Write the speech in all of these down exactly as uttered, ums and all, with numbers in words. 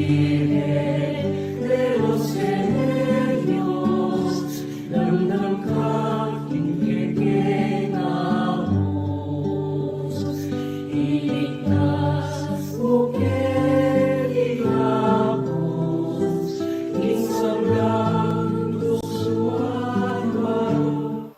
Virgen de los Remedios, damdam ka king kekeng abus, iligtas mu ke king abus, king sablang tuksu at marok.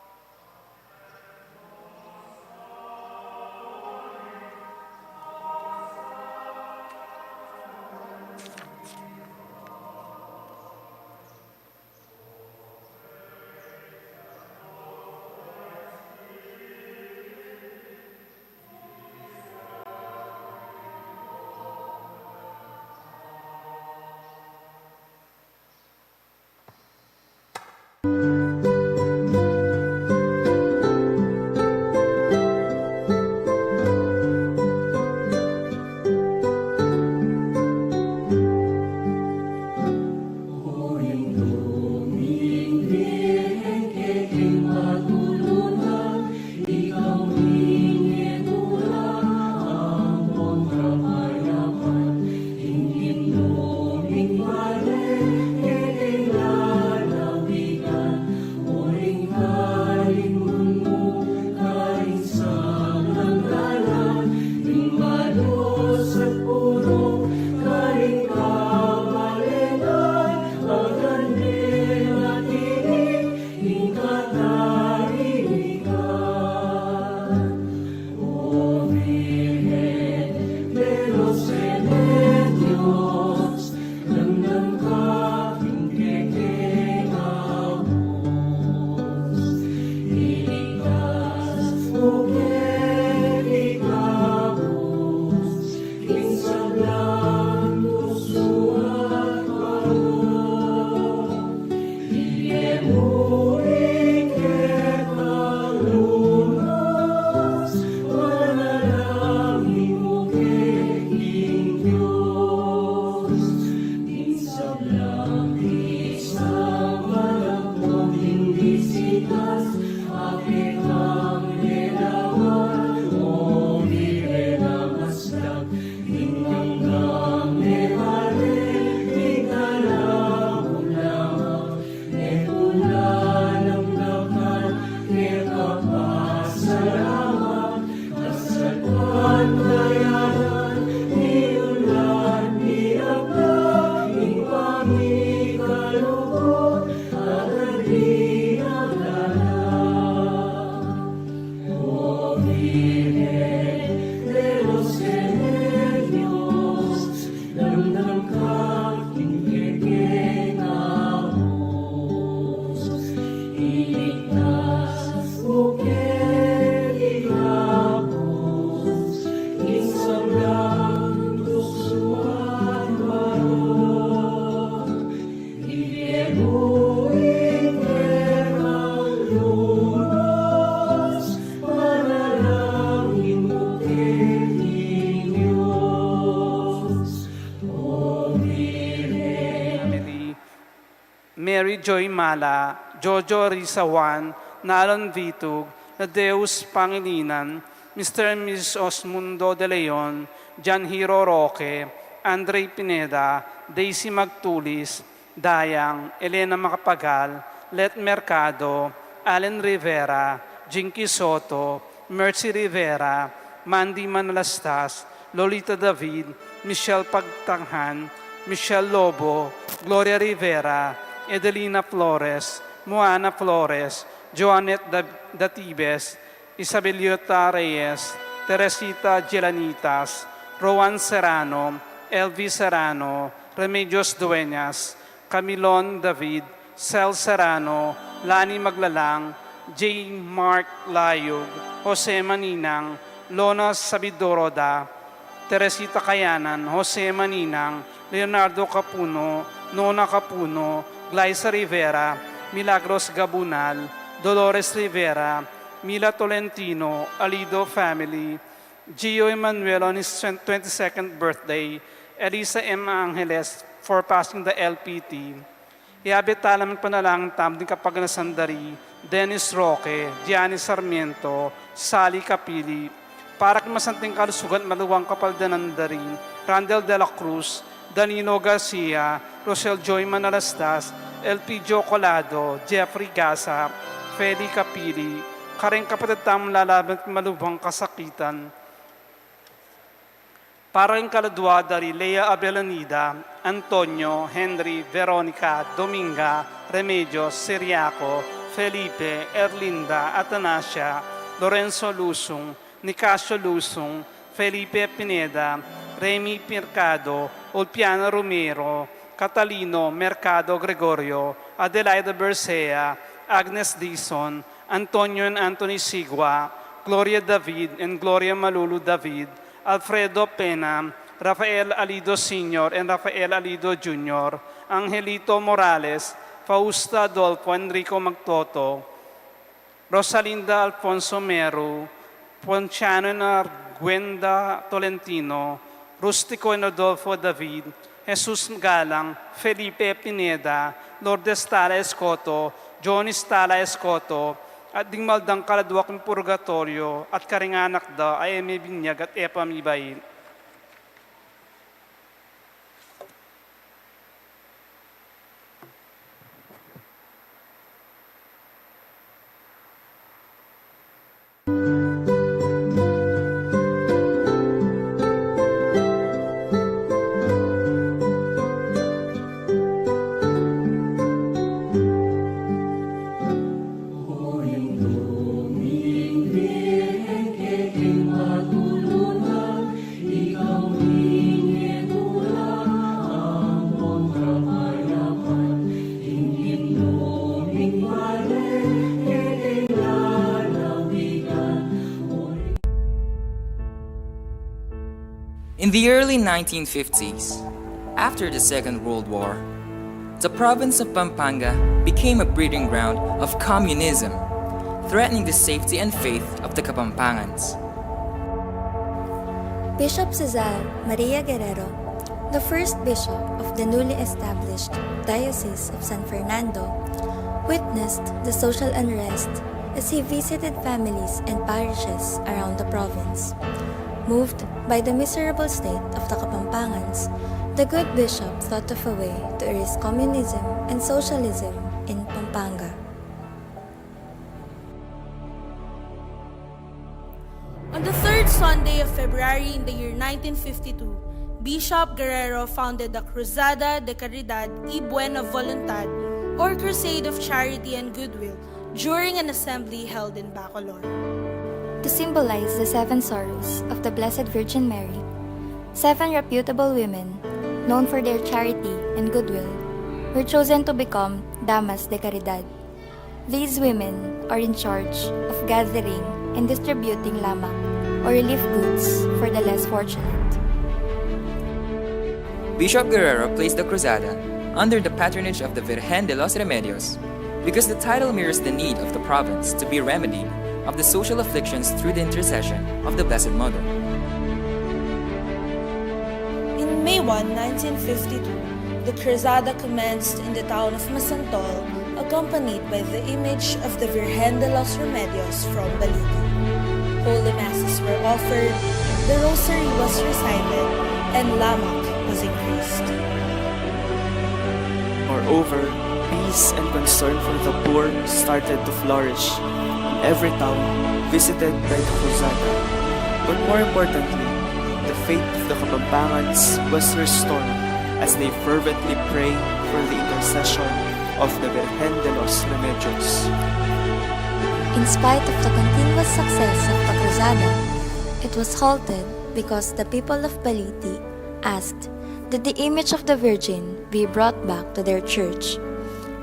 Mary Joy Mala, Jojo Risa Juan, Nalon Vitug, Nadeus Pangilinan, Mister and Missus Osmundo de Leon, John Hiro Roque, Andre Pineda, Daisy Magtulis, Dayang, Elena Macapagal, Let Mercado, Allen Rivera, Jinky Soto, Mercy Rivera, Mandy Manalastas, Lolita David, Michelle Pagtanghan, Michelle Lobo, Gloria Rivera, Edelina Flores, Moana Flores, Joanette Da-, Datibes, Isabeliota Reyes, Teresita Gelanitas, Rowan Serrano, Elvi Serrano, Remedios Dueñas, Camilon David, Cel Serrano, Lani Maglalang, J. Mark Layug, Jose Maninang, Lona Sabidoroda, Teresita Kayanan, Jose Maninang, Leonardo Capuno, Nona Capuno, Glyza Rivera, Milagros Gabunal, Dolores Rivera, Mila Tolentino, Alido family, Gio Emanuel on his twenty-second birthday, Elisa M. Angeles for passing the L P T. Iyabe tala ing panalangin tamu ding kapaganasan da ri Dennis Roque, Gianni Sarmiento, Sally Capili, para king masanting kalusugan at maluwang kapaldanan da ri Randall de la Cruz, Danilo Garcia, Rosel Joy Manalastas, Elpidio Colado, Jeffrey Gasa, Feli Capili, karing kapatad tamung lalaban king malubhang kasakitan. Para king kaladua da ri Lea Abelanida, Antonio, Henry, Veronica, Dominga, Remedios, Siriaco, Felipe, Erlinda, Atanasia, Lorenzo Lusung, Nicasio Lusung, Felipe Pineda, Remy Mercado, Ulpiana Romero, Catalino Mercado Gregorio, Adelaida Bercea, Agnes Dizon, Antonio and Anthony Sigua, Gloria David and Gloria Malulu David, Alfredo Pena, Rafael Alido Senior and Rafael Alido Junior, Angelito Morales, Fausta Adolfo, Enrico Magtoto, Rosalinda Alfonso Meru, Ponciano and Arguenda Tolentino, Rustico and Rodolfo David, Jesus Galang, Felipe Pineda, Lourdes Tala Escoto, Johnny Tala Escoto, at ding mabaldang kaladua king purgatoryo, at karing anak da a e mibinyag at e pa mibait. In the early nineteen fifties, after the Second World War, the province of Pampanga became a breeding ground of communism, threatening the safety and faith of the Kapampangans. Bishop Cesar Maria Guerrero, the first bishop of the newly established Diocese of San Fernando, witnessed the social unrest as he visited families and parishes around the province. Moved by the miserable state of the Kapampangans, the good bishop thought of a way to erase communism and socialism in Pampanga. On the third Sunday of February in the year nineteen fifty-two, Bishop Guerrero founded the Cruzada de Caridad y Buena Voluntad, or Crusade of Charity and Goodwill, during an assembly held in Bacolor. To symbolize the seven sorrows of the Blessed Virgin Mary, seven reputable women, known for their charity and goodwill, were chosen to become Damas de Caridad. These women are in charge of gathering and distributing lamak, or relief goods, for the less fortunate. Bishop Guerrero placed the Cruzada under the patronage of the Virgen de los Remedios because the title mirrors the need of the province to be remedied of the social afflictions through the intercession of the Blessed Mother. In May one, nineteen fifty-two, the Cruzada commenced in the town of Masantol, accompanied by the image of the Virgen de los Remedios from Balite. Holy Masses were offered, the Rosary was recited, and lamak was increased. Moreover, peace and concern for the poor started to flourish in every town visited by the Cruzada. But more importantly, the faith of the Kapampangans was restored as they fervently prayed for the intercession of the Virgen de los Remedios. In spite of the continuous success of the Cruzada, it was halted because the people of Balite asked that the image of the Virgin be brought back to their church.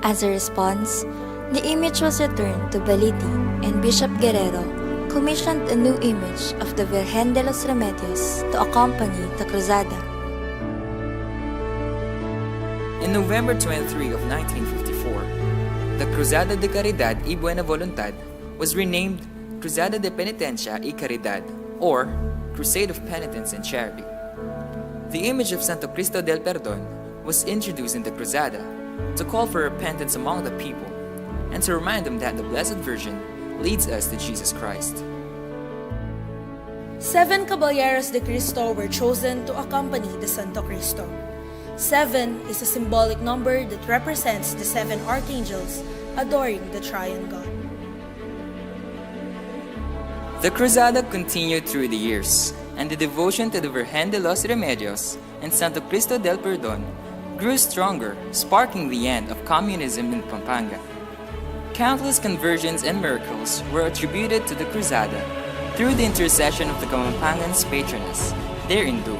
As a response, the image was returned to Balite, and Bishop Guerrero commissioned a new image of the Virgen de los Remedios to accompany the Cruzada. In November twenty-three of nineteen fifty-four, the Cruzada de Caridad y Buena Voluntad was renamed Cruzada de Penitencia y Caridad, or Crusade of Penitence and Charity. The image of Santo Cristo del Perdon was introduced in the Cruzada to call for repentance among the people and to remind them that the Blessed Virgin leads us to Jesus Christ. Seven Caballeros de Cristo were chosen to accompany the Santo Cristo. Seven is a symbolic number that represents the seven archangels adoring the Triune God. The Cruzada continued through the years, and the devotion to the Virgen de los Remedios and Santo Cristo del Perdon grew stronger, sparking the end of communism in Pampanga. Countless conversions and miracles were attributed to the Cruzada through the intercession of the Kapampangan's patroness, their Indu.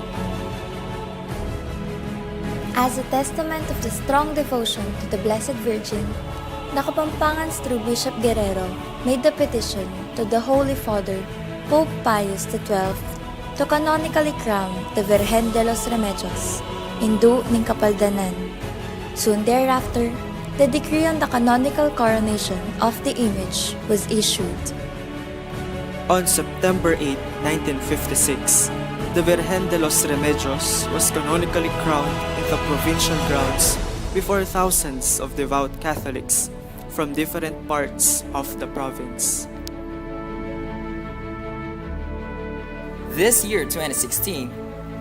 As a testament of the strong devotion to the Blessed Virgin, the Kapampangan through Bishop Guerrero made the petition to the Holy Father, Pope Pius the twelfth, to canonically crown the Virgen de los Remedios, Indu ning Kapaldanan. Soon thereafter, the decree on the canonical coronation of the image was issued. On September eighth, nineteen fifty-six, the Virgen de los Remedios was canonically crowned in the provincial grounds before thousands of devout Catholics from different parts of the province. This year, twenty sixteen,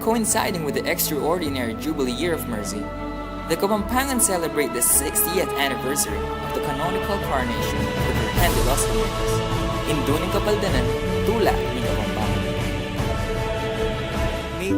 coinciding with the extraordinary Jubilee Year of Mercy, the Kapampangan celebrate the sixtieth anniversary of the canonical coronation of the Virgen de los Remedios, Indu ning Kapaldanan, Tula ning Kapampangan. May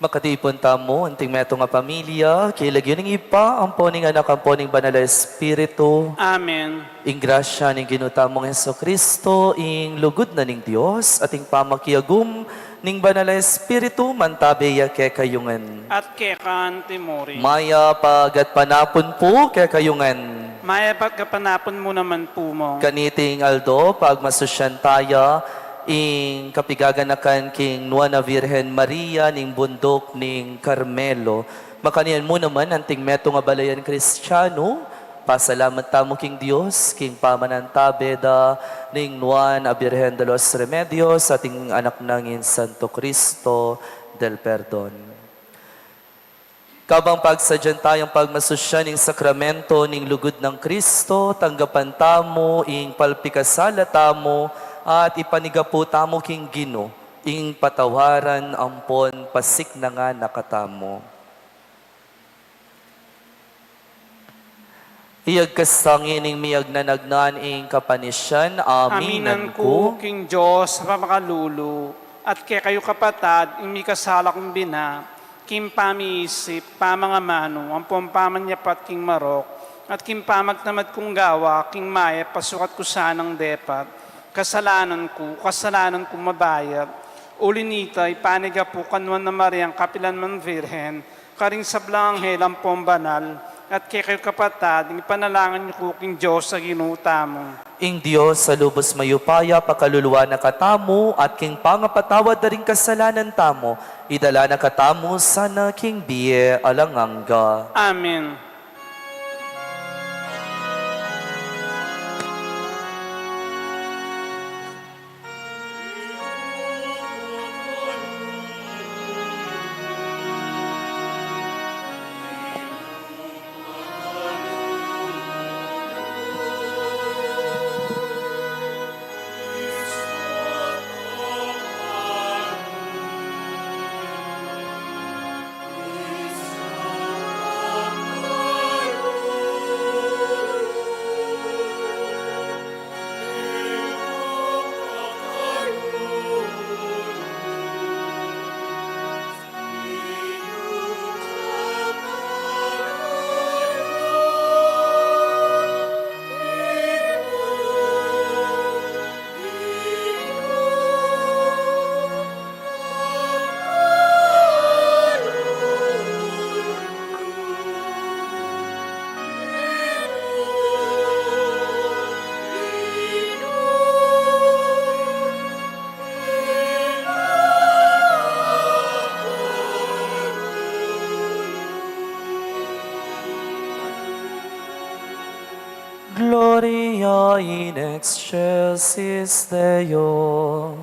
Makatipun tamu, anting metung a pamilya, king lagyu ning Ibpa, ampo ning Anak, ampo ning Banal a Espiritu. Amen. Ing grasya ning Ginu tamung Jesucristo, ing lugud na ning Dios, at ing pamakiagum ning Banal a Espiritu, mantabe ya kekayu ngan. At keka antimurin. Mayap a gatpanapun pu kekayu ngan. Mayap a gatpanapun mu naman pu, Mong. Kaniting aldo, pagmasusyan taya ing kapigaganakan king Nuan a Virgen Maria ning Bunduk ning Carmelo. Makanyan mu naman, anting metung a balayan Kristianu, pasalamat tamu king Dios king pamanantabe da ning Nuan a Virgen de los Remedios at ing Anak na ning Santo Cristo del Perdon. Kabang pagsadyan taya ing pagmasusyan ning sakramento ning lugud nang Kristo, tanggapan tamu ing palpikasala tamu at ipanigapu tamu king Ginu ing patawaran ampon pasiknangan na katamu. Iyagkas tang ing miyagnanagnan ing kapanisian, aminan ku king Dios a pamakalulu, at kekayu kapatad, ing mikasala kung bina, king pamiisip, pamangamanu, ampon pamanyapat king marok, at king pamagtamad kung gawa, king mayap a sukat ku sanang depat, kasalanan ku, kasalanan kung mabayat, uli nita, ipanigapu ku kang Nuan a Mariang kapilan man Virgen, karing sablang anghel ampon banal, at kekayu kapatad, ing ipanalangin yu ku king Dios a Ginu tamu. Ing Dios a lubus mayupaya, pakaluluan na katamu, at king pangapatawad da ring kasalanan tamu, idala na katamu sana king bie alang angga. Amen. Gloria in excelsis Deo.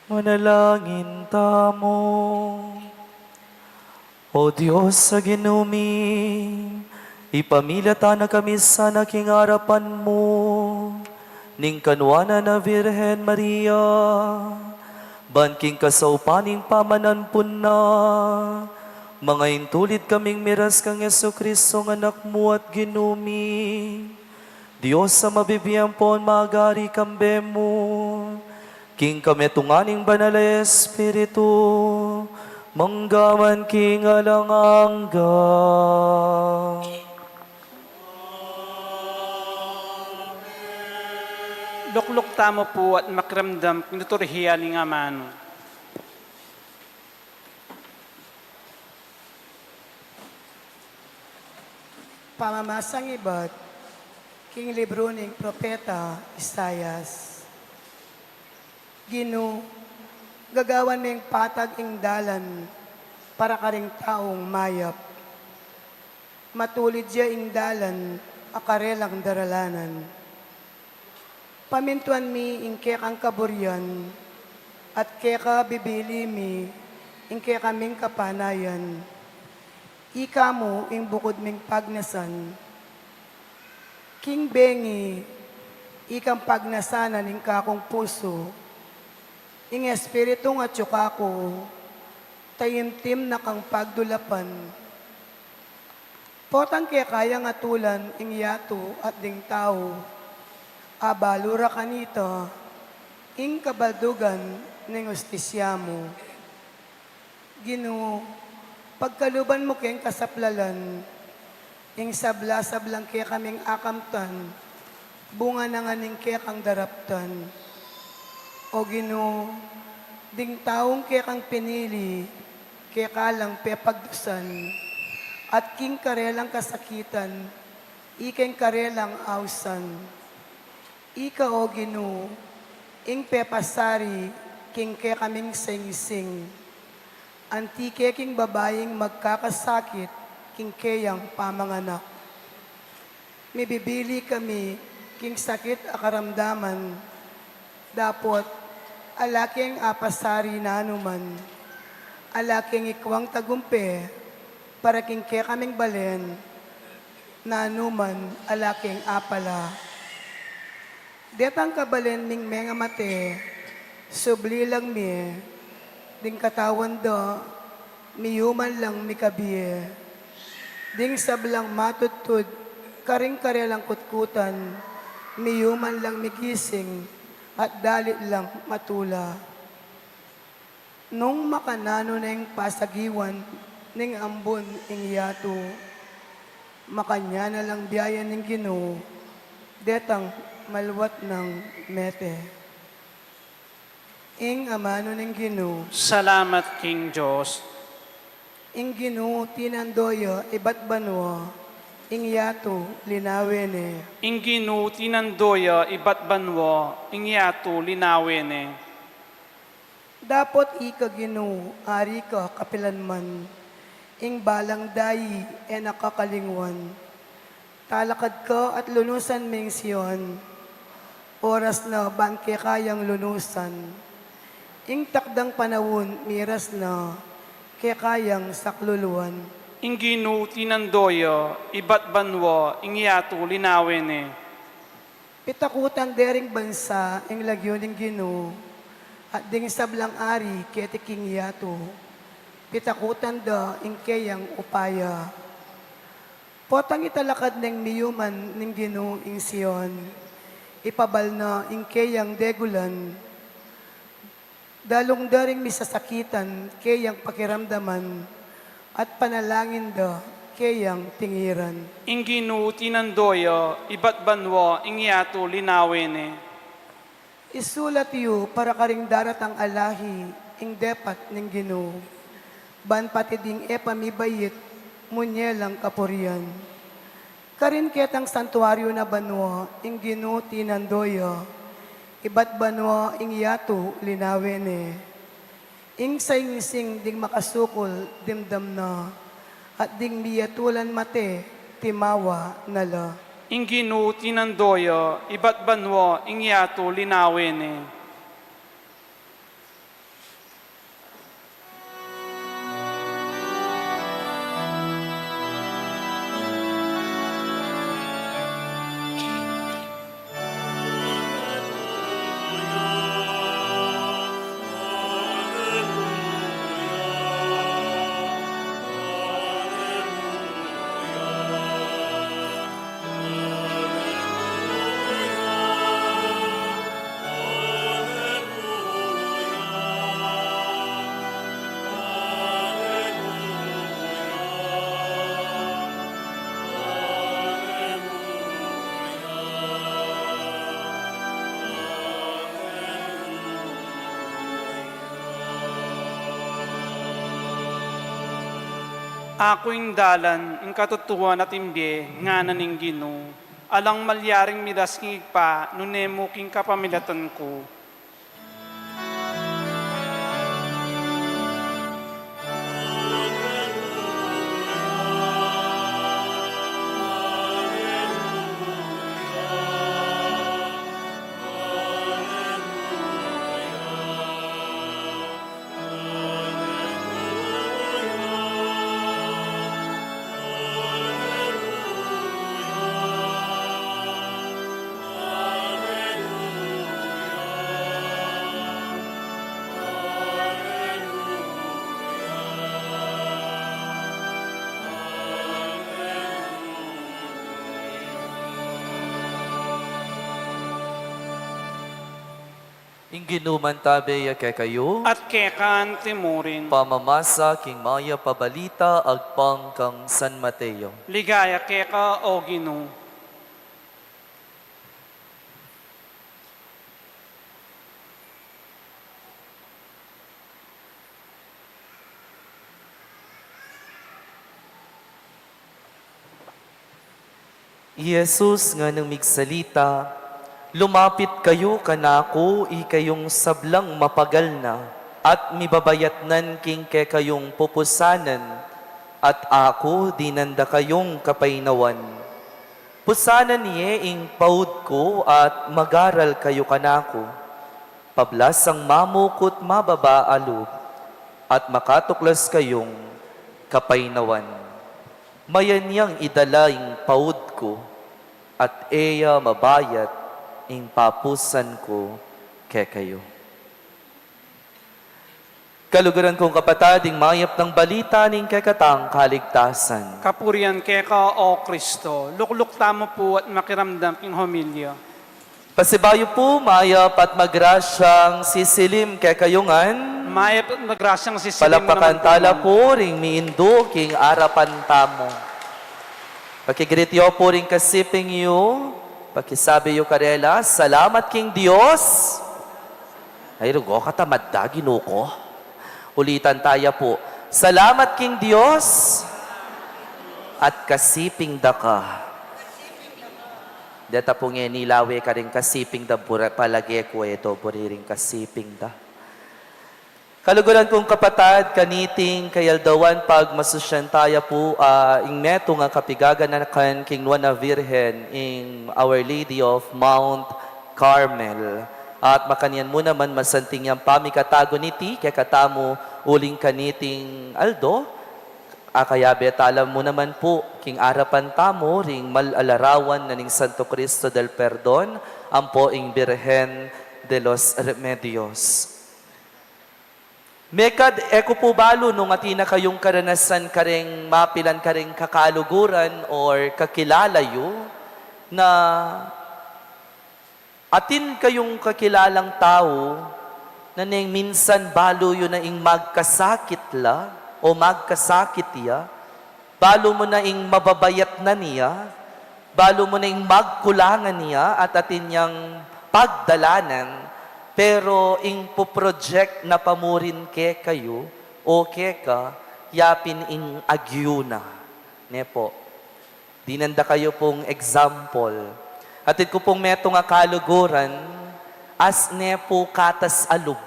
Manalangin tamu. O Dios a Ginu mi, ipamilatan na kami sana king arapan mu ning kanuanan a Virgen Maria, ban king kasaupan ning pamanampun na, mangaintulid kaming miras kang Jesucristo nga Anak mu at Ginu mi. Dios a mabibie ampon magari kambe mu, king kametungan ning Banal a Espiritu, mangga man king alang angga. Lukluk tamu pu at makiramdam king liturhiya ning amanu. Pamamasang ibat king libru ning propeta Isaias. Ginu, gagawan meng patag ing dalan para karing taung mayap. Matulid ya ing dalan a karelang daralanan. Pamintuan mi ing kekang kaburian, at keka bibili mi ing kekaming kapanayan. Ika mu ing bukud ming pagnasan. King bengi, ikang pagnasanan ing kakung pusu. Ing espiritung atyu kaku, taimtim na kang pagdulapan. Potang kekayang atulan ing yatu at ding tau, abalu ra kanita ing kabaldugan ning ustisya mu. Ginu, pagkaluban mu keng kasaplalan, ing sabla-sablang kekaming akamtan, bunga na ngan ning kekang daraptan. O Ginu, ding taung kekang pinili, keka lang pepagdusan, at king karelang kasakitan, ikeng karelang ausan. Ika, O Ginu, ing pepasari king kekaming singsing. Anti ke king babaing magkakasakit king keyang pamanganak. Mibibili kami king sakit a karamdaman, dapot ala keng apasari nanu man, ala keng ikwang tagumpe para king kekaming balen, nanu man ala keng apala. Detang kabalen ming mengamate, subli lang mie, ding katawan da, miyuman lang mikabie. Ding sablang matudtud karing karelang kutkutan, miyuman lang migising, at dalit lang matula. Nung makananu neng pasagiwan ning ambun ing yatu, makanyan na lang biayan ning Ginu, detang maluat nang mete. Ing amanu ning Ginu. Salamat king Dios. Ing Ginu tinando ya ibat banua, ing yatu linawe ne. Ing Ginu tinando ya ibat banua, ing yatu linawe ne. Dapot ika Ginu, ari ka kapilan man, ing balang dayi e na ka kalingwan. Talakad ka at lunusan ming Sion, oras na ban kekayang lunusan. Ing takdang panaun miras na, kekayang sakluluan. Ing Ginu tinando ya ibat banua, ing yatu linawe ne. Pitakutan de ring bansa ing lagyu ning Ginu, at ding sablang ari keti king yatu, pitakutan da ing keyang upaya. Potang italakad neng miyuman ning Ginu ing Sion, ipabal na ing keyang degulan. Dalung da ring misasakitan keyang pakiramdaman, at panalangin da keyang tingiran. Ing Ginu tinando ya ibat banua, ing yatu linawe ne. Isulat yu para karing daratang a lahi ing depat ning Ginu, ban pati ding e pa mibait, munye lang kapurian. Karin ketang santuaryu na banua ing Ginu tinando ya, ibat banua ing yatu linawe ne. Ing saingising ding makasukul dimdam na, at ding miyatulan mate timawa na la. Ing Ginu tinando ya ibat banua, ing yatu linawe ne. Aku ing dalan, ing katutuan at ing bie, ngana ning Ginu. Alang malyaring midas king Ibpa, nune mu king kapamilatan ku. Ing Ginu mantabe ya kekayu. At keka antimurin. Pamamasa king Mayap a Balita agpang kang San Mateo. Ligaya keka, O Ginu. I Jesus nganang migsalita, "Lumapit kayu kanaku, ikayung sablang mapagal na at mibabayatnan king kekayung pupusanan, at aku dinan da kayung kapaynawan. Pusanan ye ing paud ku at magaral kayu kanaku. Pablasang mamuku't mababa a lub, at makatuklas kayung kapaynawan. Mayan yang idala ing paud ku, at e ya mabayat ing papusan ku kekayu." Kaluguran kung kapatad, ing mayap nang balita ning kekatang kaligtasan. Kapurian keka, O Kristo. Lukluk tamu pu at makiramdam king homilya. Pasibayu pu, mayap at magrasyang sisilim kekayu ngan. Mayap at magrasyang sisilim. Palakpakan tala pu ring miindu king arapan tamu. Pakigreet yu pu ring kasiping yu, pakisabi yu karela, "Salamat king Dios." Ay, rugo ka, tamad da, Ginu ku. Ulitan taya pu. "Salamat king Dios at kasiping da ka." Deta pu ngeni lawe karing kasiping da, bura, palage ku e do buri ring kasiping da. Kaluguran kung kapatad, kaniting kayaldawan pagmasusyan taya pu, ah, ing metung a kapigaganakan king Nuan a Virgen, ing Our Lady of Mount Carmel. At makanyan mu naman masanting yang pamikatagun niti kekatamu uling kaniting aldo, akayabe tala mu naman pu king arapan tamu ring mal a larawan na ning Santo Cristo del Perdon, ampo ing Virgen de los Remedios. Mekad e ku pu balu nung atin na kayung karanasan kareng mapilan kareng kakaluguran or kakilala yu na atin kayung kakilalang tau na neng minsan balu yu na ing magkasakit la o magkasakit ya, balu mu na ing mababayatnan ya, balu mu na ing magkulangan ya at atin yang pagdalanan, pero ing pu-project na pa murin kekayu o keka, ya pin ing agyu na. Ne pu. Dinan da kayu pung example. Atid ku pung metung a kaluguran, as ne pu katas a lub.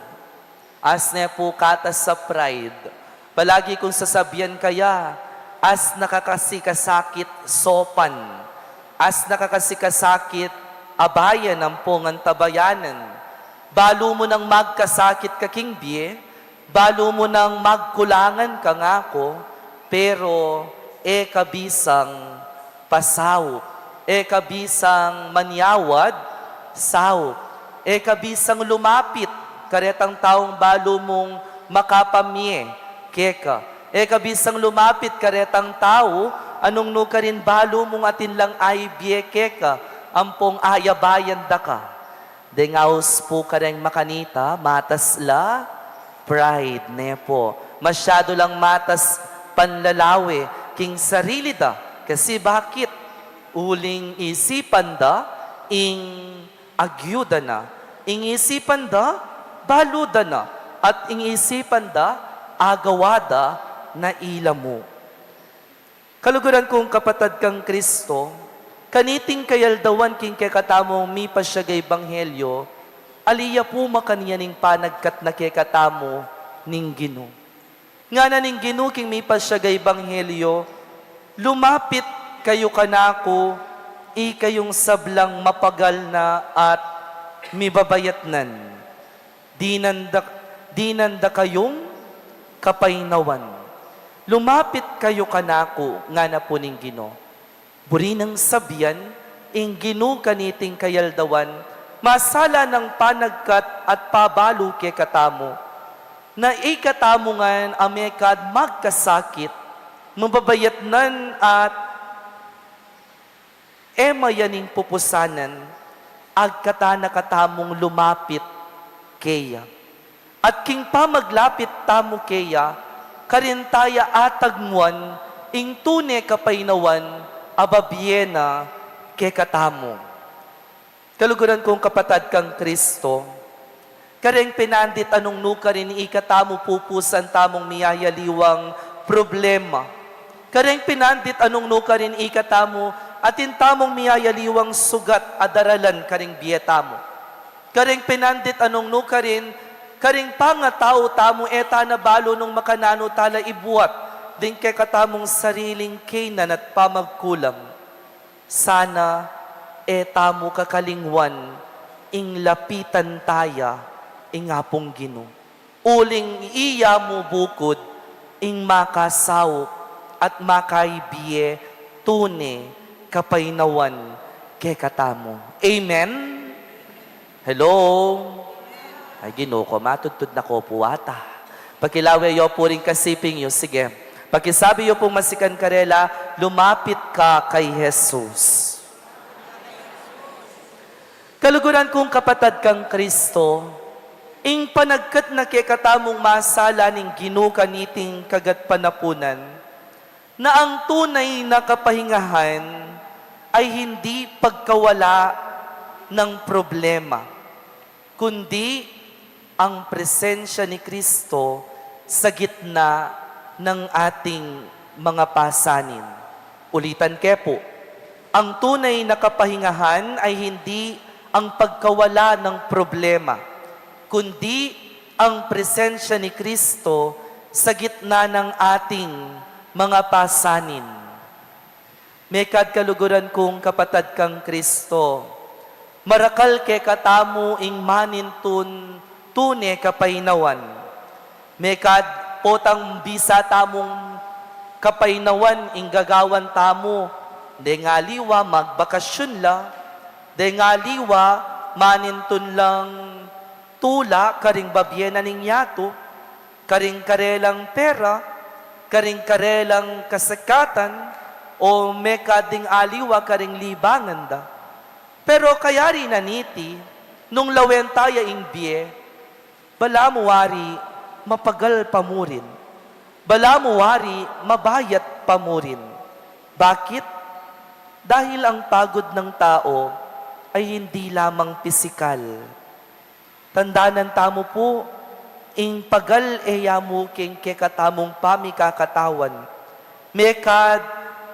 As ne pu katas a pride. Palagi kung sasabian kaya, as na ka kasi kasakit sopan. As na ka kasi kasakit abayan ampong antabayanan. Balu mu nang magkasakit ka king bie, balu mu nang magkulangan ka ngaku, pero e ka bisang pasaup, e ka bisang manyawad, saup, e ka bisang lumapit karetang taung balu mung makapamie keka, e ka bisang lumapit karetang tau a nung nu karin balu mung atin lang aibie keka ampong ayabayan da ka. Deng aus pu kareng makanita, matas la pride, ne pu. Masyadu lang matas panlalawe king sarili da. Kasi bakit? Uling isipan da ing agyu da na. Ing isipan da, balu da na. At ing isipan da, agawa da na ila mu. Kaluguran kung kapatad kang Kristo, kaniting kayaldawan king kekatamung mipasiag a ebanghelyo, ali ya pu makanyan ing panagkat na kekatamu ning Ginu. Ngana ning Ginu king mipasiag a ebanghelyo, "Lumapit kayu kanaku, ikayung sablang mapagal na at mibabayatnan. Dinan da, dinan da kayung kapaynawan. Lumapit kayu kanaku," ngana pu ning Ginu. Buri nang sabian, ing Ginu kaniting kayaldawan, masala nang panagkat at pabalu kekatamu. Na ikatamu ngan a mekad magkasakit, mababayatnan at e mayan ing pupusanan, agkatan na katamung lumapit keya. At king pamaglapit tamu keya, karin taya atagmuan ing tune kapaynawan a babie na kekatamu. Kaluguran kung kapatad kang Kristo, kareng pinandit a nung nukarin ikatamu pupusan tamung miyayaliwang problema. Kareng pinandit a nung nukarin ikatamu atin tamung miyayaliwang sugat a daralan karing bie tamu. Kareng pinandit a nung nukarin, karing pangatau tamu e ta na balu nung makananu tala ibuat ding kekatamung sariling kaynan at pamagkulam. Sana e tamu kakalingwan ing lapitan taya ing Apung Ginu. Uling iya mu bukud ing makasaup at makaibie tune kapaynawan kekatamu. Amen? Hello? Ay, Ginu ko, matudtud na ko pu ata. Pakilawe yu pu ring kasiping yu. Sige. Pakisabi yu pung masikan karela, "Lumapit ka kay Jesus." Kaluguran kung kapatad kang Kristo, ing panagkat na kekatamung masala ning Ginu kaniting kagatpanapunan, na ang tunay na kapahingahan ay hindi pagkawala ng problema, kundi ang presensya ni Kristo sa gitna ng ating mga pasanin. Ulitan ke pu, ang tunay na kapahingahan ay hindi ang pagkawala ng problema, kundi ang presensya ni Kristo sa gitna ng ating mga pasanin. Mekad kaluguran kung kapatad kang Kristo, marakal kekatamu ing manintun tune kapaynawan. Mekad potang bisa tamung kapaynawan ing gagawan tamu, deng aliwa magbakasyun la, deng aliwa manintun lang tula karing babie na ning yatu, karing karelang pera, karing karelang kasekatan, o mekad ding aliwa karing libangan da. Pero kayari na niti, nung lawen taya ing bie, balamu wari mapagal pa murin. Balamu wari mabayat pa murin. Bakit? Dahil ang pagod ng tao ay hindi lamang pisikal. Tandanan tamu pu, ing pagal e ya mu king kekatamung pamikakatawan. Mekad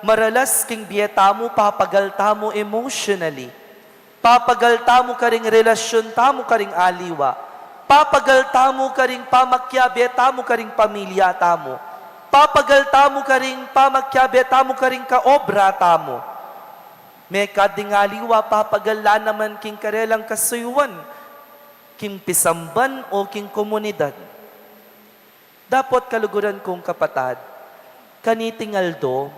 maralas king bie tamu, papagal tamu emotionally. Papagal tamu karing relasyun tamu karing aliwa. Papagal tamu karing pamakiabe tamu karing pamilya tamu. Papagal tamu karing pamakiabe tamu karing kaobra tamu. Mekad ding aliwa, papagal la naman king karelang kasuyuan, king pisamban o king komunidad. Dapot kaluguran kung kapatad, kaniting aldo,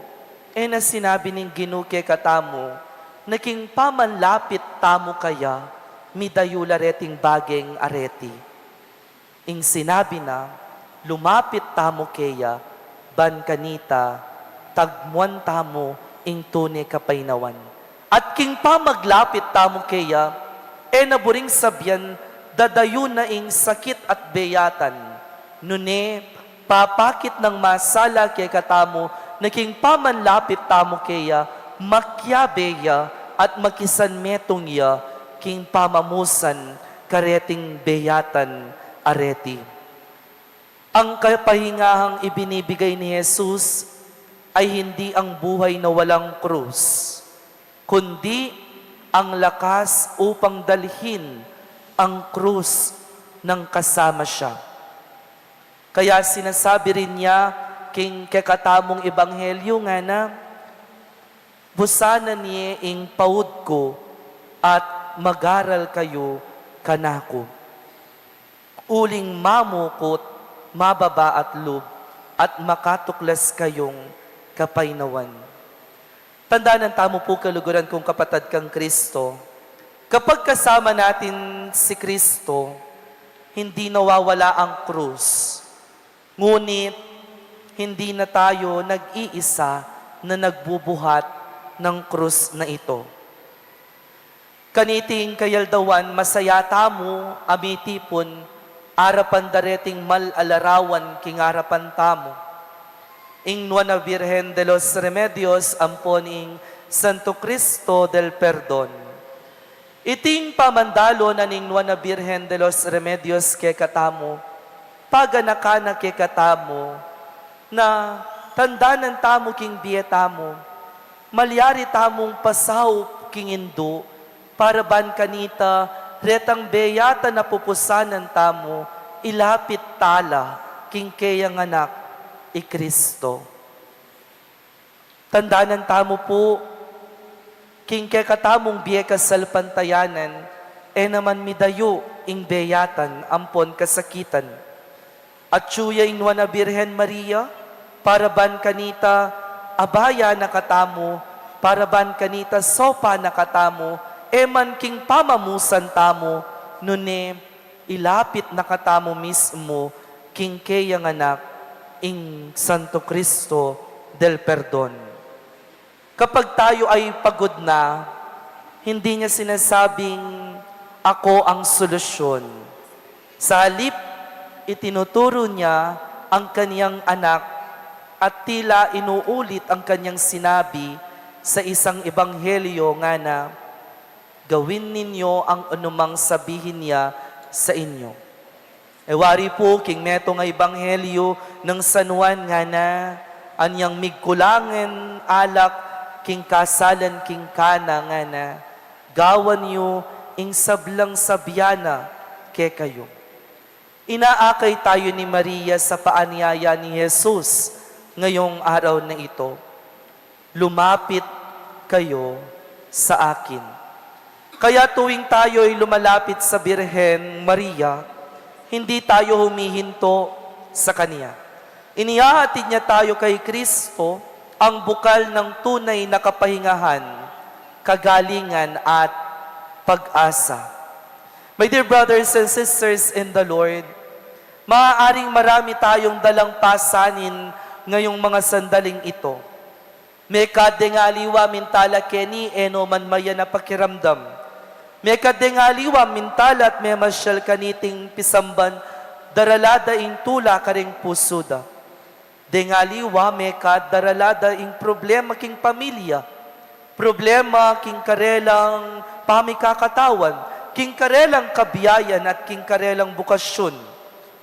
e na sinabi ning Ginu kekatamu, na king pamanlapit tamu kaya, midayu la reting bageng areti. Ing sinabi na, lumapit tamu keya, ban kanita, tagmuan tamu ing tune kapaynawan. At king pamaglapit tamu keya, e na buring sabian, dadayu na ing sakit at beyatan. Nune, papakit nang masala kekatamu, na king pamanlapit tamu keya, makiabe ya, at makisanmetung ya, king pamamusan kareting beyatan areti. Ang kapahingahang ibinibigay ni Jesus, ay hindi ang buhay na walang krus, kundi ang lakas upang dalhin ang krus ng kasama siya. Kaya sinasabi rin niya king kekatamung ebanghelyo ngana, "Busanan ye ing paud ku at mag-aral kayu kanaku, uling mamukut, mababa at lub, at makatuklas kayung kapaynawan." Tandanan tamu pu, kaluguran kung kapatad kang Kristo, kapag kasama natin si Kristo, hindi nawawala ang krus. Ngunit, hindi na tayo nag-iisa na nagbubuhat ng krus na ito. Kaniting kayaldawan, masaya tamu a mitipun arapan dareting mal a larawan king arapan tamu, ing Nuan a Birhen de los Remedios ampon ing Santo Cristo del Perdon. Iting pamandalo na ning Nuan a Birhen de los Remedios kekatamu, paganakan na kekatamu, na tandanan tamu king bie tamu, malyari tamung pasaup king Indu, para ban kanita retang beyatan a pupusanan tamu, ilapit tala king keyang Anak, i Kristo. Tandanan tamu pu, king kekatamung bie kasalpantayanan, e naman midayu ing beyatan ampon kasakitan. Atyu ya ing Nuan a Birhen Maria, para ban kanita abaya na katamu, para ban kanita sopa na katamu, e man king pamamusan tamu, nune ilapit na katamu mismu king keyang Anak, ing Santo Cristo del Perdon. Kapag tayo ay pagod na, hindi niya sinasabing, "Ako ang solusyon." Sa halip, itinuturo niya ang kaniyang Anak at tila inuulit ang kaniyang sinabi sa isang ebanghelyo ngana, "Gawin ninyo ang anumang sabihin niya sa inyo." E wari pu king metung a ebanghelyo nang San Juan ngana, anyang migkulangan alak king kasalan king Cana ngana, "Gawan yu ing sablang sabyan na kekayu." Inaakay tayo ni Maria sa paanyaya ni Jesus ngayong araw na ito. "Lumapit kayo sa akin." Kaya tuwing tayo'y lumalapit sa Birhen Maria, hindi tayo humihinto sa Kanya. Inihahatid niya tayo kay Kristo, ang bukal ng tunay na kapahingahan, kagalingan at pag-asa. My dear brothers and sisters in the Lord, maaaring marami tayong dalang pasanin ngayong mga sandaling ito. Mekad deng aliwa mintala keni e no man mayan a pakiramdam. Mekad deng aliwa mintala at memasyal kaniting pisamban, darala da ing tula kareng pusu da. Deng aliwa mekad darala da ing problema king pamilya, problema king karelang pamikakatawan, king karelang kabiayan at king karelang bukasyun.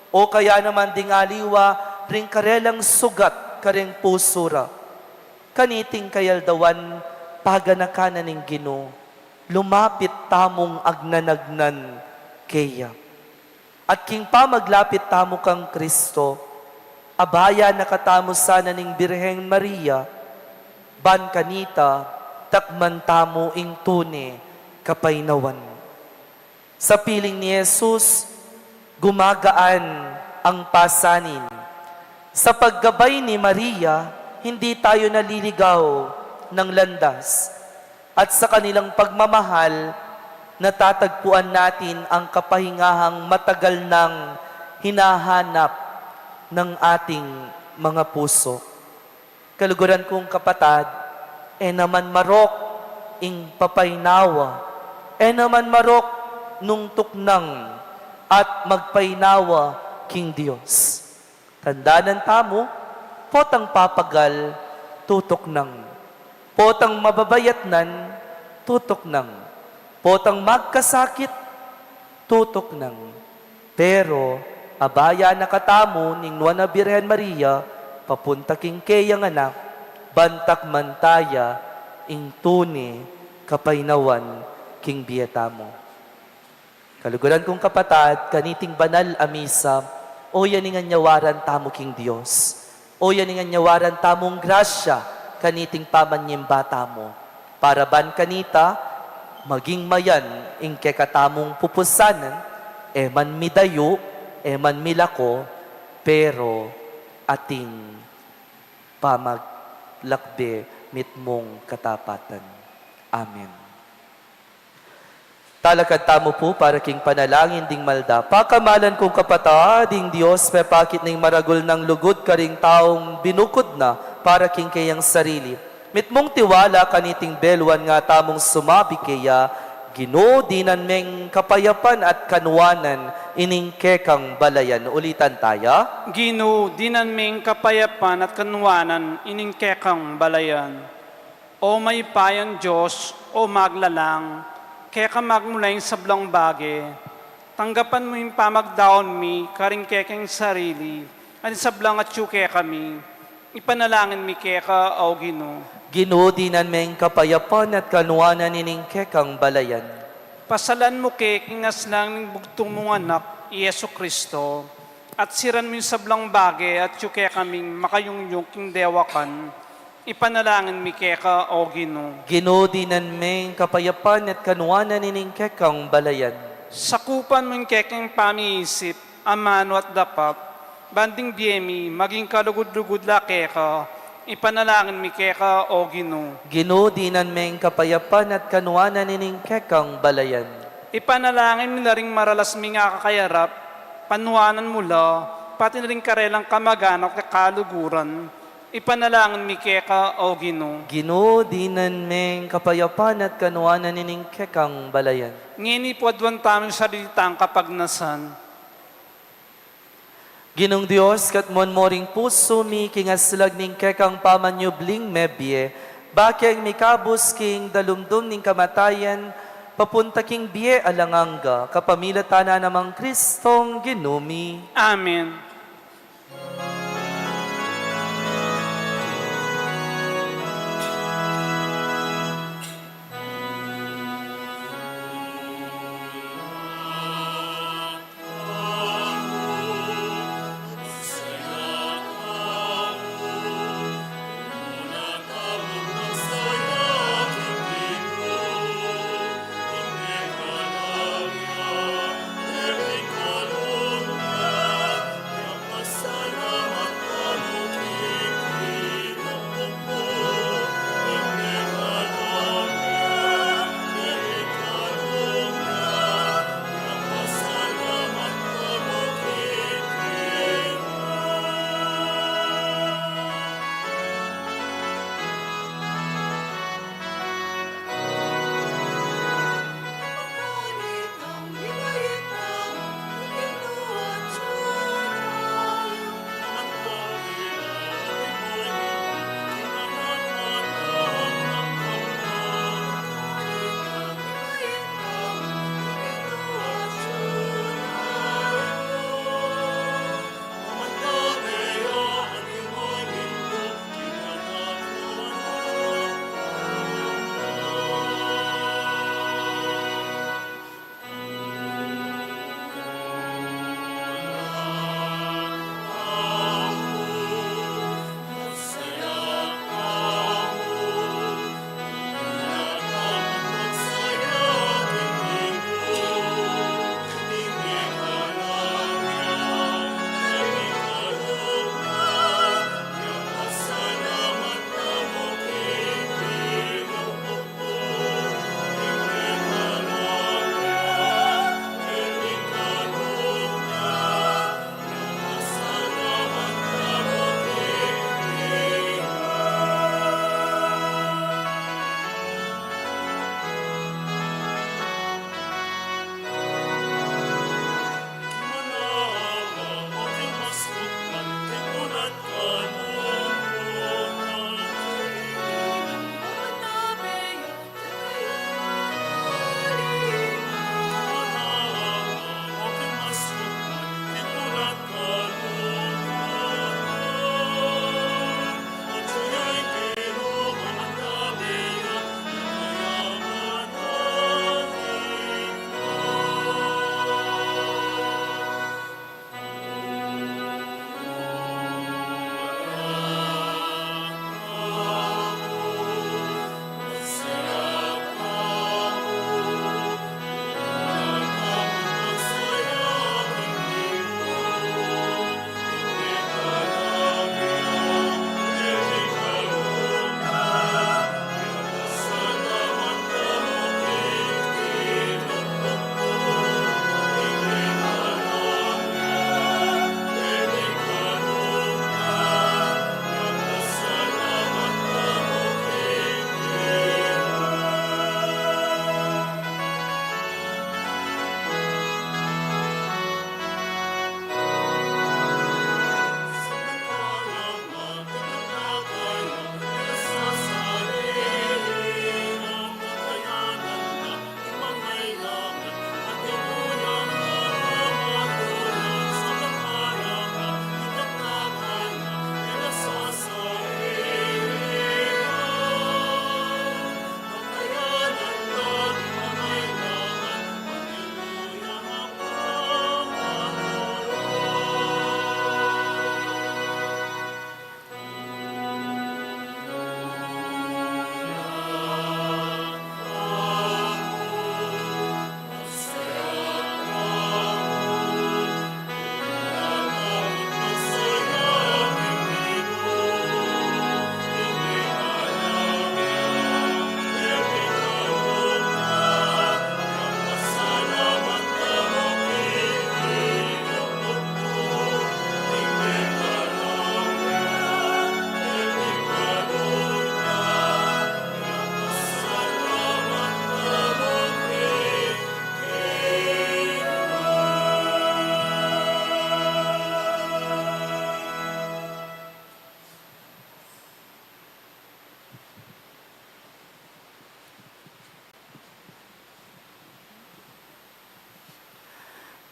O kaya naman ding aliwa ring karelang sugat kareng pusu ra. Kaniting kayaldawan, paganakan na ning Ginu, lumapit tamung agnanagnan keya. At king pamaglapit tamu kang Kristo, abaya na katamu sana ning Birheng Maria, ban kanita takman tamu ing tune kapaynawan. Sa piling ni Jesus, gumagaan ang pasanin. Sa paggabay ni Maria, hindi tayo naliligaw ng landas. At sa kanilang pagmamahal, natatagpuan natin ang kapahingahang matagal nang hinahanap ng ating mga puso. Kaluguran kung kapatad, e naman marok ing papaynawa, e naman marok nung tuknang at magpaynawa king Dios. Tandanan tamu, potang papagal, tutuknang. Potang mababayatnan, tutuknang. Potang magkasakit, tutuknang. Pero, abaya na katamu ning Nuan a Birhen Maria, papunta king keyang anak, Ban takman taya ing tune kapaynawan king bie tamu. Kaluguran kung kapatad, kaniting banal a misa, o yan ing anyawaran tamu king Dios. O yan ing anyawaran tamung grasya, kaniting pamanyimba tamu. Para ban kanita, maging mayan ing kekatamung pupusanan, e man midayu, e man milako, pero atin pamaglakbe mitmung katapatan. Amen. Talakad tamu pu para king panalangin ding malda. Pakamalan kung kapatad, ing Dios pepakit na ing maragul nang lugud karing taung binukud na para king keyang sarili. Mitmung tiwala kaniting beluan nga tamung sumabi keya, Ginu, dinan meng kapayapan at kanuanan ining kekang balayan. Ulitan taya. Ginu, dinan meng kapayapan at kanuanan ining kekang balayan. O mayupayang Dios, o maglalang, keka magmula ing sablang bage. Tanggapan mu ing pamagdaun mi karing kekeng sarili, at ing sablang atyu kekami. Ipanalangin mi keka, O Ginu. Ginu, dinan meng kapayapan at kanuanan ining kekang balayan. Pasalan mu ke king aslang ning bugtung mung Anak, i Jesu Cristo, at siran mu ing sablang bage atyu kekaming makayungyung king dewakan. Ipanalangin mi keka, O Ginu. Ginu, dinan meng kapayapan at kanuanan ining kekang balayan. Sakupan mu ing kekeng pamiisip, amanu at dapat, ban ding bie mi maging kalugud-lugud la keka. Ipanalangin mi keka, O Ginu. Ginu, dinan meng kapayapan at kanuanan ining kekang balayan. Ipanalangin mi na ring maralas ming akakayarap, panuanan mu la, pati na ring karelang kamaganak at kaluguran. Ipanalangin mi keka, O Ginu. Ginu, dinan meng kapayapan at kanuanan ining kekang balayan. Ngeni pu aduan tamu ing sarili tang kapagnasan. Ginung Dios, katmuan mu ring pusu mi king aslag ning kekang pamanyubling mebie, bakeng mikabus king dalumdum ning kamatayan, papunta king bie alang angga, kapamilatan na nang Kristong Ginu mi. Amen.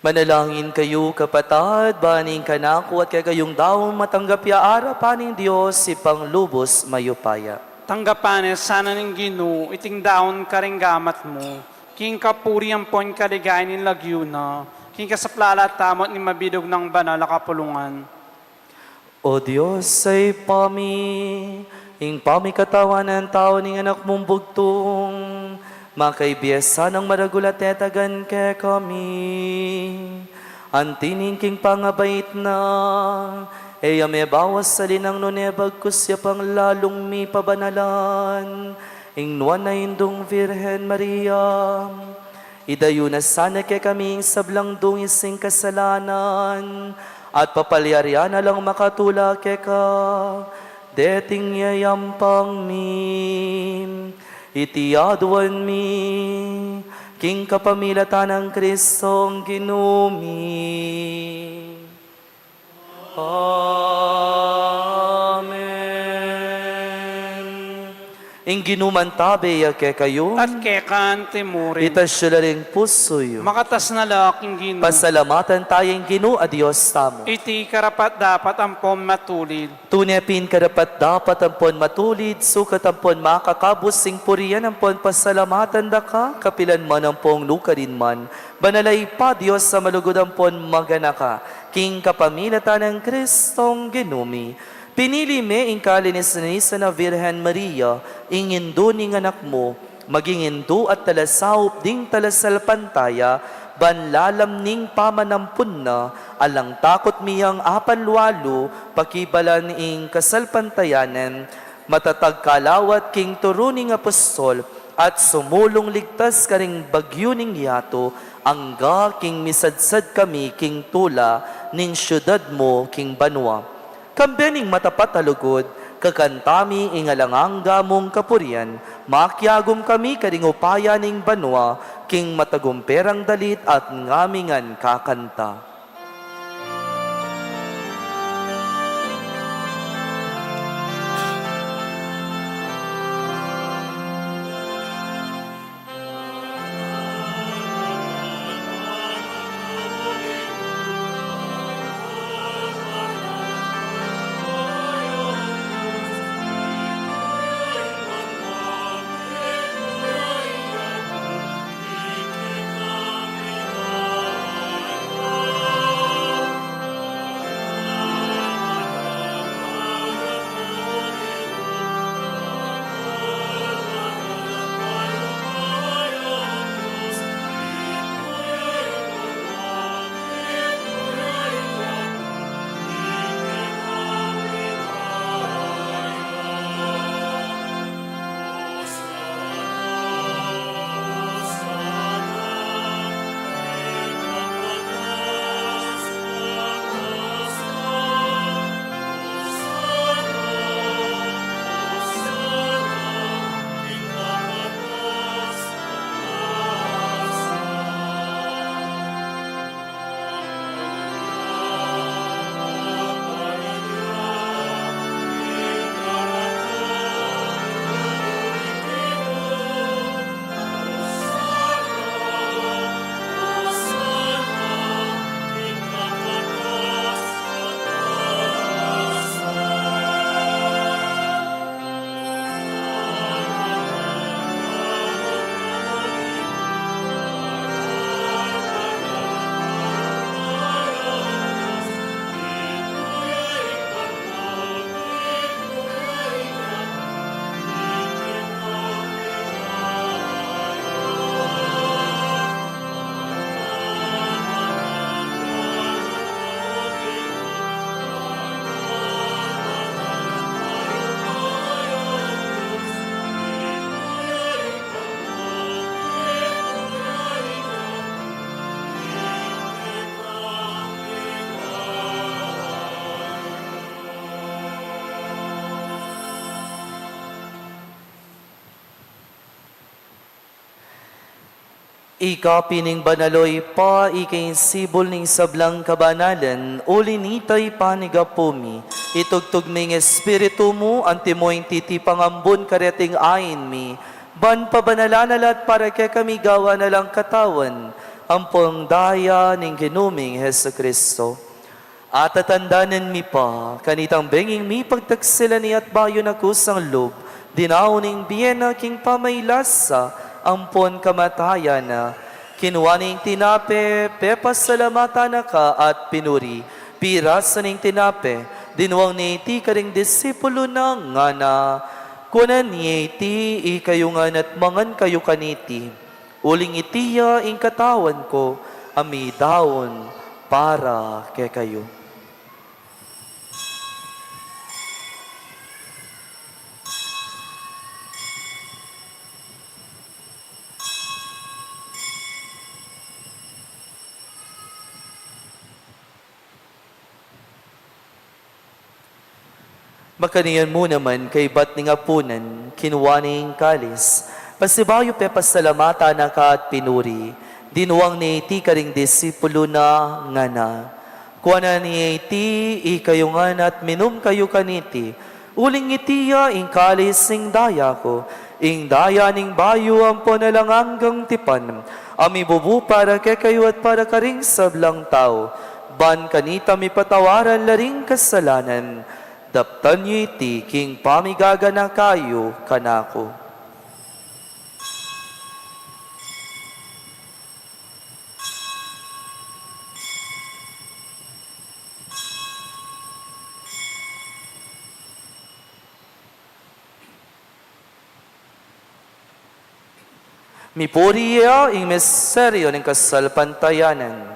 Manalangin kayu, kapatad, ban ing kanaku at kekayung daun matanggap ya arapan ning Dios, Ibpang lubus mayupaya. Tanggapan na sana ning Ginu iting daun karing gamat mu, king kapurian ampon kaligayan ning lagyu na, king kasaplalan tamu at ning mabilug nang banal a kapulungan. O Dios, Ibpa mi, ing pamikatawan a tau ning Anak mung bugtung, makaibie sanang maragul a tetagan kekami. Anti ning king pangabait na, e ya mebawas alinang nune bagkus ya pang lalung mipabanalan ing Nuan a Indung Virgen Maria. Idayu na sana kekami ing sablang dungis ning kasalanan, at papalyarian na lang makatula keka, deting yayampang mi. Iti aduan mi king kapamilatan nang Kristong Ginu mi. Amen. Ing Ginu mantabe ya kekayu. At keka anti murin. Itas yu la ring pusu yu. Makatas na la king Ginu. Pasalamatan taya ing Ginu a Dios tamu. Iti karapat-dapat ampon matulid. Tune pin karapat-dapat ampon matulid, sukat ampon makakabus ing purian ampon pasalamatan daka, kapilan man ampon nukarin man, Banal a Ibpa, Dios a malugud ampon maganaka, king kapamilatan nang Kristong Ginu mi. Pinili me ing kalinisan-linisan a Virgen Maria, ing indu ning Anak mu, maging indu at talasaup ding talasalpantaya, ban lalam ning pamanampun na, alang takut miyang apanlualu, pakibalan ing kasalpantayanan, matatag kalawat king turu ning apostol, at sumulung ligtas karing bagyu ning yatu, angga king misadsad kami king tula ning siudad mu king banua. Kambe ning matapat a lugud, kakanta mi ing alang angga mung kapurian, makiagum kami karing upaya ning banua, king matagumpe rang dalit at ngami ngan kakanta. Ika pin ing banal, o Ibpa, ika ing sibul ning sablang kabanalan, uli nita ipanyawad mi, itugtug me ing Espiritu mu, antimo ing titipang ambun kareting ain mi, ban pabanalan na la at para kekami gawan na lang katawan Ampong daya ning Ginu ming Jesucristo. At tatandanan mi pa, kanitang benging mipagtaksilan ya at bayu na kusang lub, dinaun ning bie na king pamaylasa, ampon kamatayan na. Kinua ne ing tinape, pepasalamatan na ka at pinuri, pirasu ne ing tinape, dinwang ne iti karing disipulu na ngana, kuanan ye iti ikayu ngan at mangan kayu kaniti. Uling iti ya ing katawan ku a midaun para kekayu. Makanyan mu naman kaybat ning apunan, kinua ne ing kalis, pasibayu pepasalamatan na ka at pinuri, dinwang ne iti karing disipulu na ngana, kuanan ye iti ikayu ngan at minum kayu kaniti, uling iti ya ing kalis ning daya ku, ing daya ning bayu ampon alang anggang tipan, a mibubu para kekayu at para karing sablang tau, ban kanita mipatawaran la ring kasalanan. Daptan yu iti king pamigaganaka yu kanaku. Mipuri ya ing misteryu ning kasalpantayanan.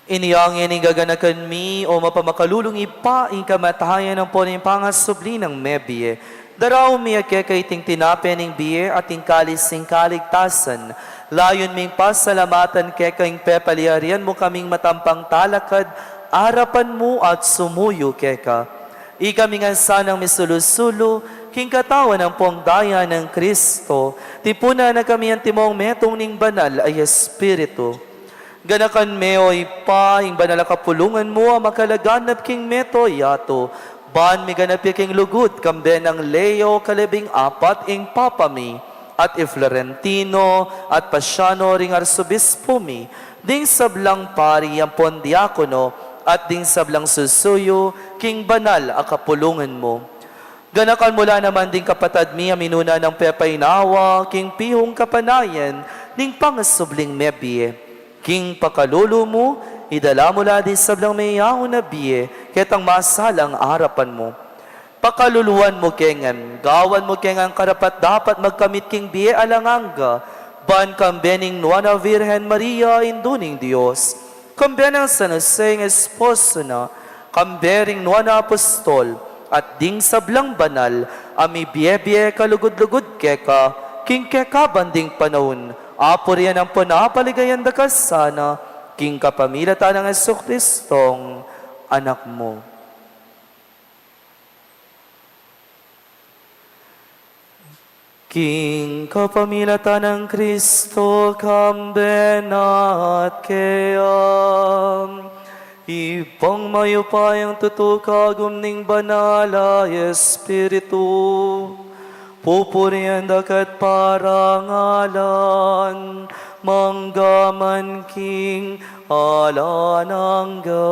Ini ngeni gaganakan mi, o mapamakalulung Ibpa, ing kamatayan ampon ing pangasubli nang mebie. Daraun mi keka iting tinape ning bie at ing kalis ning kaligtasan. Layun ming pasalamatan keka ing pepalyarian mu kaming matampang talakad arapan mu at sumuyu keka. Ikami ngan sanang misulu-sulu king katawan ampong daya nang Kristo, tipunan na kami antimong metung ning Banal a Espiritu. Ganakan me, o Ibpa, ing banal a kapulungan mu a makalaganap king mabilug a yatu, ban miganap ya king lugud, kambe nang Leo kalebing apat ing Papa mi, at i Florentino at Paciano ring Arsobispo mi, ding sablang pari ampon diakono, at ding sablang susuyu king banal a kapulungan mu. Ganakan mu la naman ding kapatad mi a minuna nang pepainawa king pihung kapanayan ning pangasubling mebie. King pakalulu mu, idala mu la ding sablang meyaun a bie ketang masalang arapan mu. Pakaluluan mu ke ngan, gawan mu ke ngan karapat-dapat magkamit king bie alang angga, ban kambe ning Nuan a Virgen Maria, Indu ning Dios, kambe nang San Jose ing esposo na, kambe ring nuan a apostol, at ding sablang banal a mibie-bie kalugud-lugud keka, king kekaban ding panaun, apurian ampon apaligayan da ka sana, king kapamilatan nang Jesucristong Anak mu. King kapamilatan nang Kristo, kambe na at keya, Ibpang mayupayang tutu, kagum ning Banal a Espiritu, pupurian da ka at parangalan, mangga man king alang angga.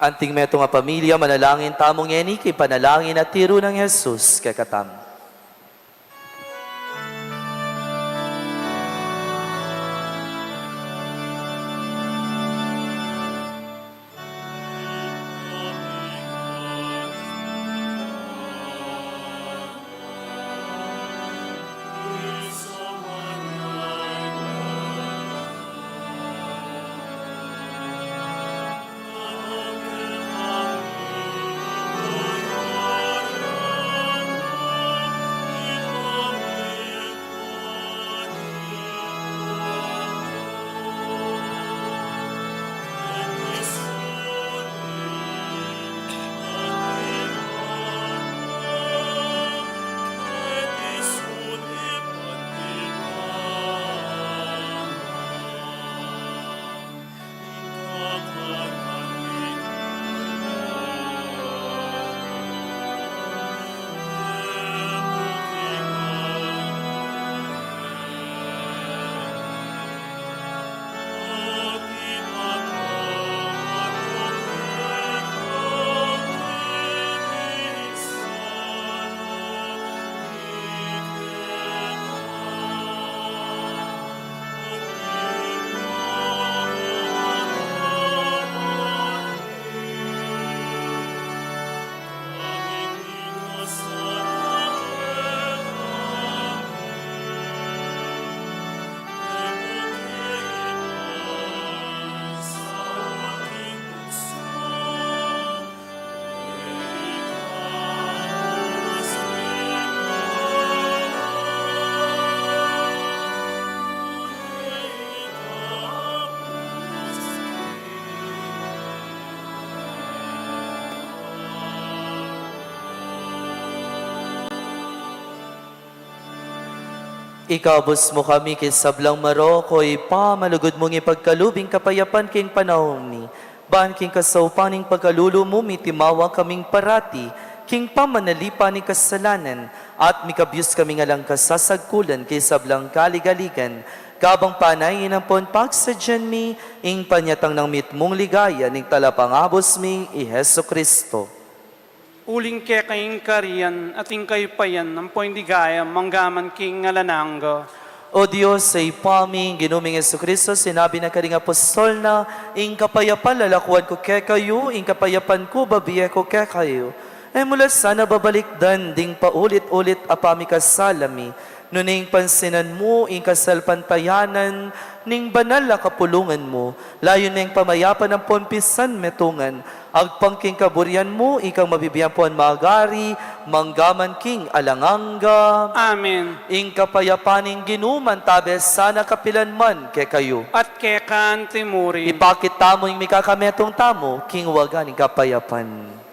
Anting metung a pamilya, manalangin tamu ngeni king panalangin a tiru nang Jesus kekatamu. Ikabus mu kami king sablang marok, O Ibpa, malugud mung ipagkalub ing kapayapan king panaun mi. Ban king kasaupan ning pagkalulu mu, mitimawa kaming parati king pamanalipan ning kasalanan, at mikabus kaming alang kasasagkulan king sablang kaligaligan, kabang panayan ampon pagsadyan mi ing panyatang nang mitmung ligaya ning Talapangabus mi, i Jesucristo. Uling keka ing kayarian at ing kayupayan ampon ing ligaya mangga man king alang angga. O Dios, a Ibpa mi, ing Ginu ming Jesucristo, sinabi na karing apostol na, "Ing kapayapan lalakuan ku kekayu, ing kapayapan ku bibie ku kekayu." E mu la sana babalikdan ding paulit-ulit a pamikasala mi, nune ing pansinan mu ing kasalpantayanan ning banal a kapulungan mu, layun meng pamayapan ampon pisanmetungan, agpang king kaburian mu, ikang mabibie ampon mag-ari, mangga man king alang angga. Amen. Ing kapayapan ning Ginu mantabe sana kapilan man kekayu. At keka anti murin. Ipakit tamu ing mikakametung tamu king waga ning kapayapan.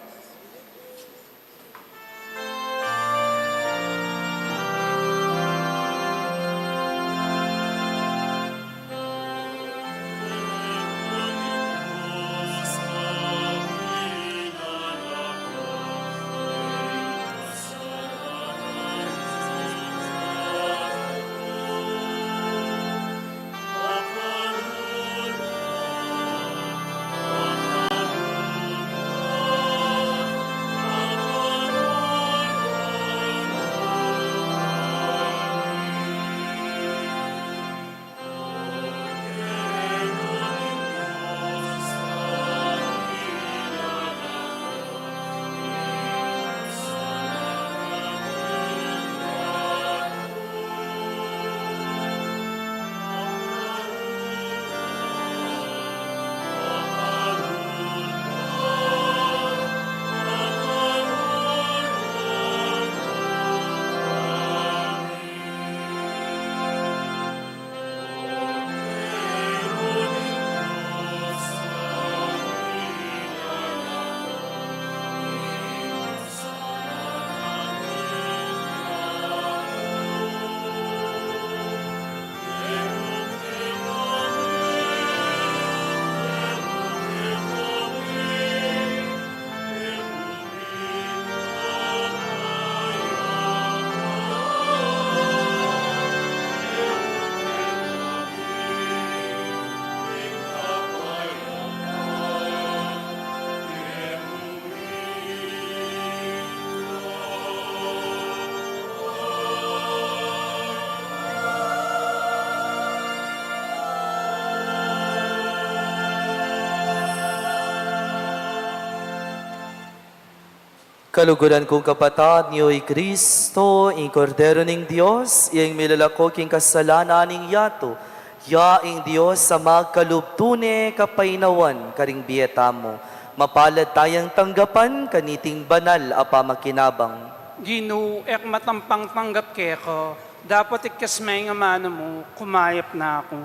Kaluguran kung kapatad, nyo i Kristo, ing Kordero ning Dios, ing milalako king kasalanan ning yatu. Ya ing Dios a magkalub tune kapainawan karing bie tamu. Mapalad tayang tanggapan kaniting banal a pamakinabang. Ginu, e ku matampang tanggap keka, dapot ikes me ing amanu mu, kumayap na ku.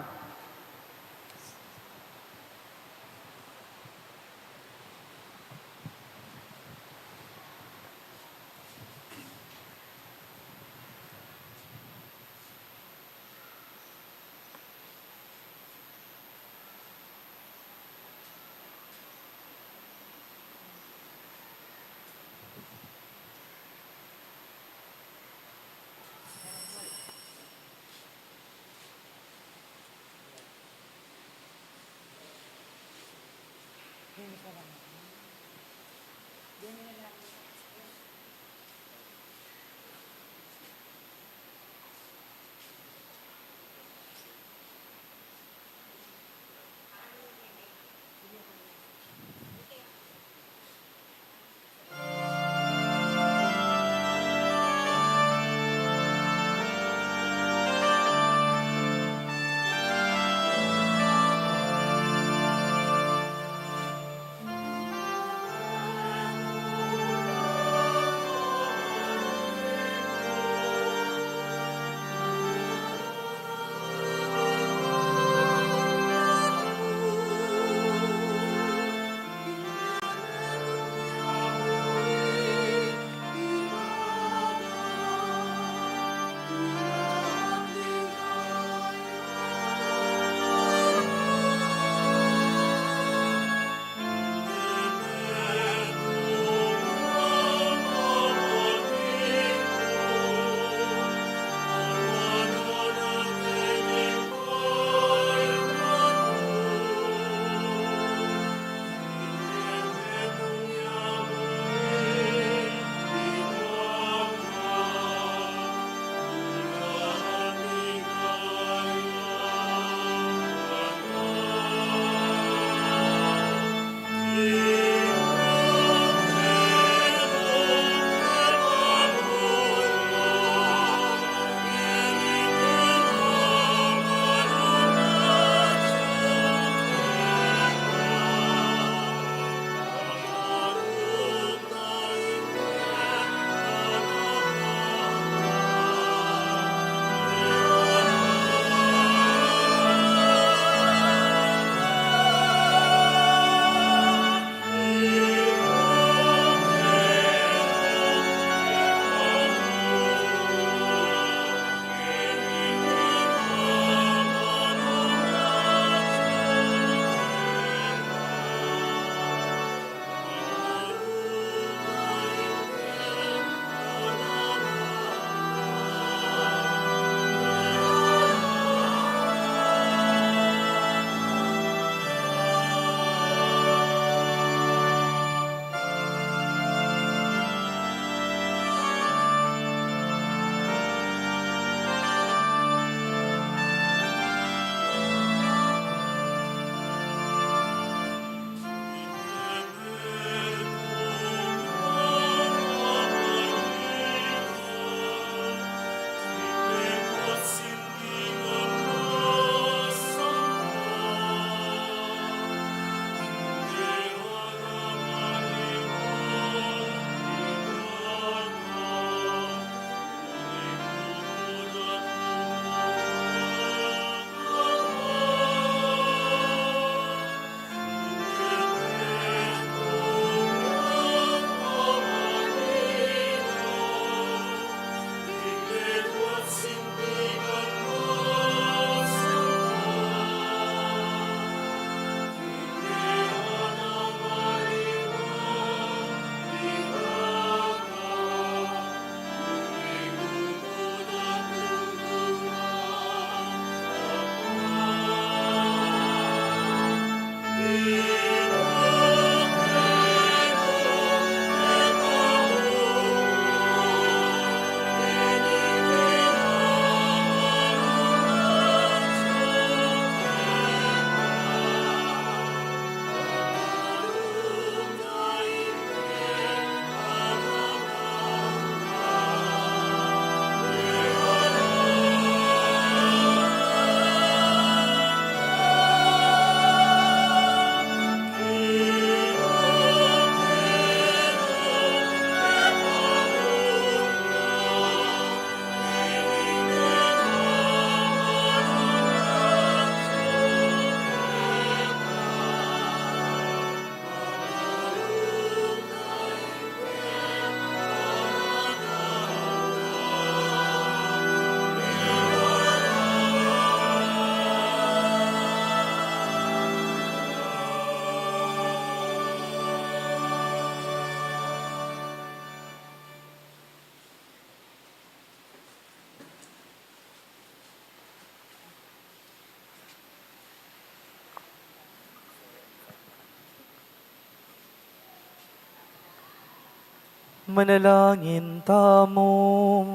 Manalangin tamu.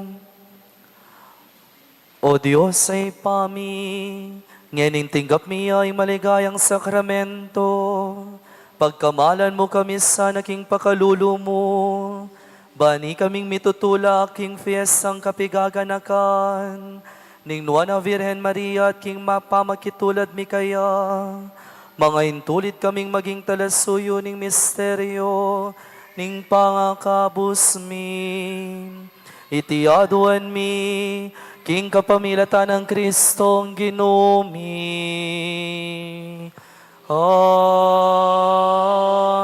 O Dios a Ibpa mi, ngening tinggap mi ya ing maligayang sakramento, pagkamalan mu kami sana king pakalulu mu, ban ikaming mitutulak king fiestang kapigaganakan ning Nuan a Virgen Maria at king mapamakitulad mi kaya, mangaintulid kaming maging talasuyu ning misteryo ning pangakabus mi. Iti aduan mi king kapamilatan nang Kristong Ginu mi.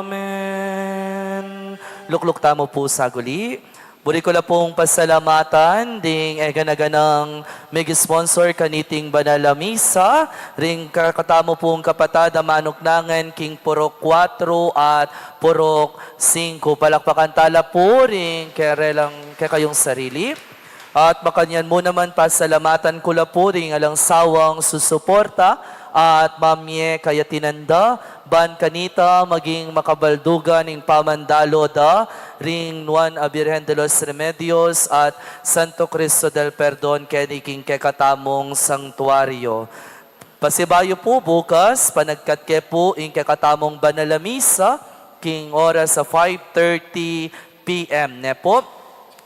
Amen. Lukluk tamu pu saguli. Buri ku la pung pasalamatan ding eganaganang mig-sponsor kaniting banal a misa, ring kekatamu pung kapatad a manuknangan king purok kuatro at purok singko. Palakpakan tala pu ring kerelang kekayung sarili. At makanyan mu naman pasalamatan ku la pu ring alang sawang susuporta at mamie kayatinanda, ban kanita maging makabaldugan ing pamandalo da ring Nuan a Birhen de los Remedios at Santo Cristo del Perdon keni king kekatamung santuario. Pasibayu pu bukas, panagkat ke pu ing kekatamung banal a misa, king oras a five thirty P M, ne pu?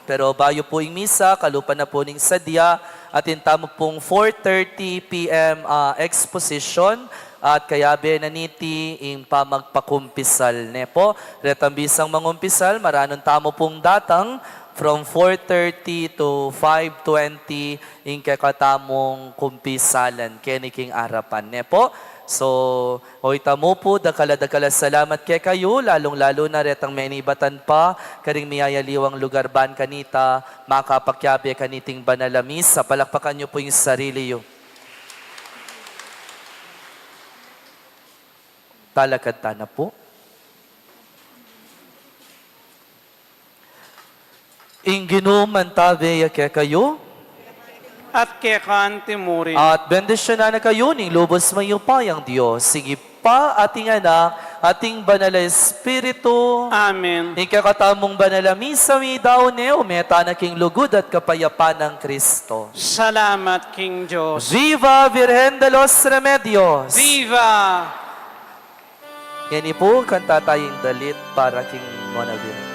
Pero bayu pu ing misa, kalupa na pu ning sadya, atin tamu pung four thirty P M, ah, exposition, at kayabe na niti ing pamagpakumpisal, ne pu? Retang bisang mangumpisal, maranun tamu pung datang from four thirty to five twenty, ing kekatamung kumpisalan keni king arapan, ne pu? So, o itamu pu, dakal a dakal a salamat kekayu, lalung-lalu na retang menibatan pa karing miyayaliwang lugar ban kanita makapakiabe kaniting banal a misa. Palakpakan yu pu ing sarili yu. Talakad tana pu. Ing Ginu mantabe ya kekayu. At keka anti murin. At bendisyunan na kayu ning lubos mayupayang Dios, ing Ibpa, at ing Anak, at ing Banal a Espiritu. Amen. Ing kekatamung banal a misa, mi daun ne, ume tana king lugud at kapayapan nang Kristo. Salamat king Dios. Viva Virgen de los Remedios! Viva! Ngeni pu, kanta taya ing dalit para king Nuan a Birhen.